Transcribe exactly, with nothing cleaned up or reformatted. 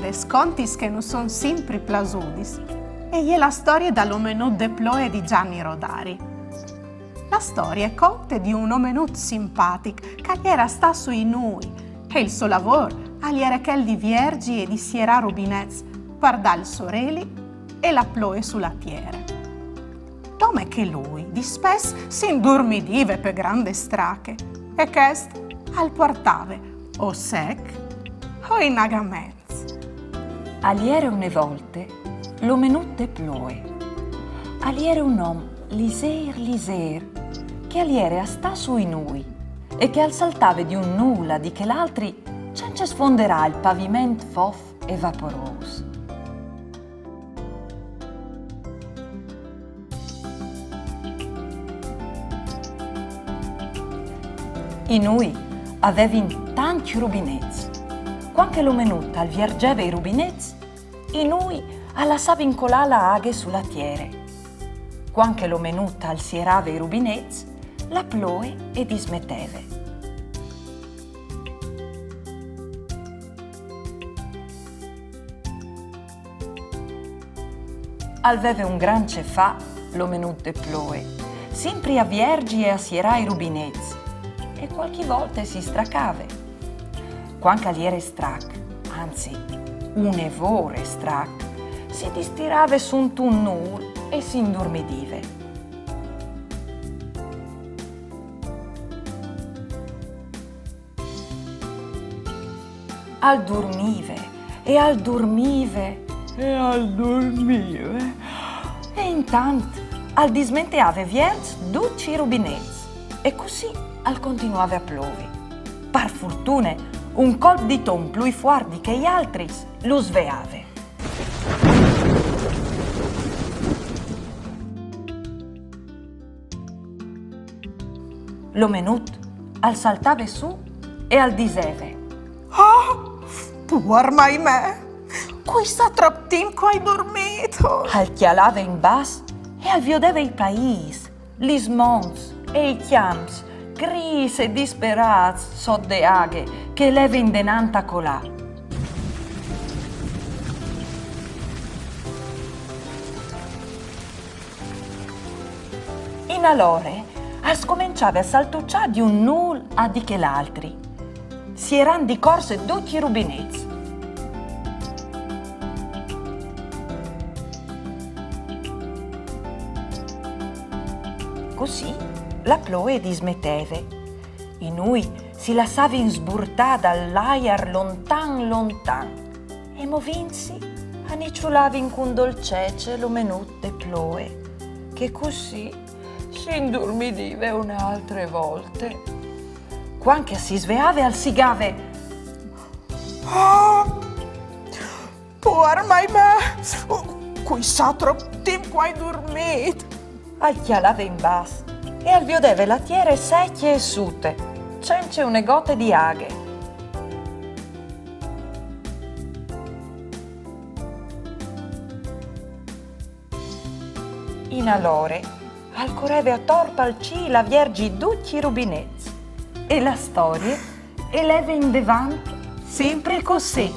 les contis che nus son simpri plasudis, e je la storie dal omenut de ploe di Gianni Rodari. La storie conte di un omenut simpatic che al jere a stâ sui nûi, e il so lavôr al jere chel di vierzi e di sierâ rubinets par dâ il soreli e la ploe su la tiere. Dome che lui, dispès, si indurmidive pe grande strache, e chest al puartave o sec o inagaments. Al jere une volte l'omenut de ploe. Al jere un om lisêr lisêr, che al jere a stâ sui nûi e che al saltave di un nûl a di chel altri cence sfonderâ il paviment fof e vaporôs. I nûi a vevin tancj rubinets. Cuant che l'omenut al vierzeve i rubinets, i nûi a lassavin colâ la aghe su la tiere. Cuant che l'omenut al sierave i rubinets, la ploe e dismeteve. Al veve un gran ce fâ l'omenut de ploe, simpri a vierzi e a sierâ i rubinets, e cualchi volte si stracave. Cuant che al jere strac, anzit, une vore strac, si distirave suntun nûl e si indurmidive. Al durmive e al durmive e al durmive. E intant al dismenteave vierts ducj i rubinets e cussì al continuave a plovi. Par fortune, un colp di ton plui fuart di chei altris lu sveave. L'omenut al saltave sù e al diseve: «Ah, puar mai me! Cui sa trop timp che o ai durmît!» Al cjalave in bas e al viodeve i paîs, lis monts e i cjamps, gris e disperâts sot de aghe che e leve indenant a colâ. In alore al scomençave a saltuçâ di un nûl a di chel altri, sierant di corse ducj i rubinets. Cussì la ploe e dismeteve. I nûi si lassavin sburtâ dal aiar lontan lontan e, movintsi, a niçulavin cun dolcece l'omenut de ploe, che cussì si indurmidive une altre volte. Cuant che si sveave al sigave: «Ah, puar mai me! Cui sa trop timp che o ai durmît!» Al cjalave in bas e al viodeve la tiere secje e sute, cence une gote di aghe. In alore al coreve ator pal cîl a vierzi ducj i rubinets. E la storie e leve indevant simpri cussì.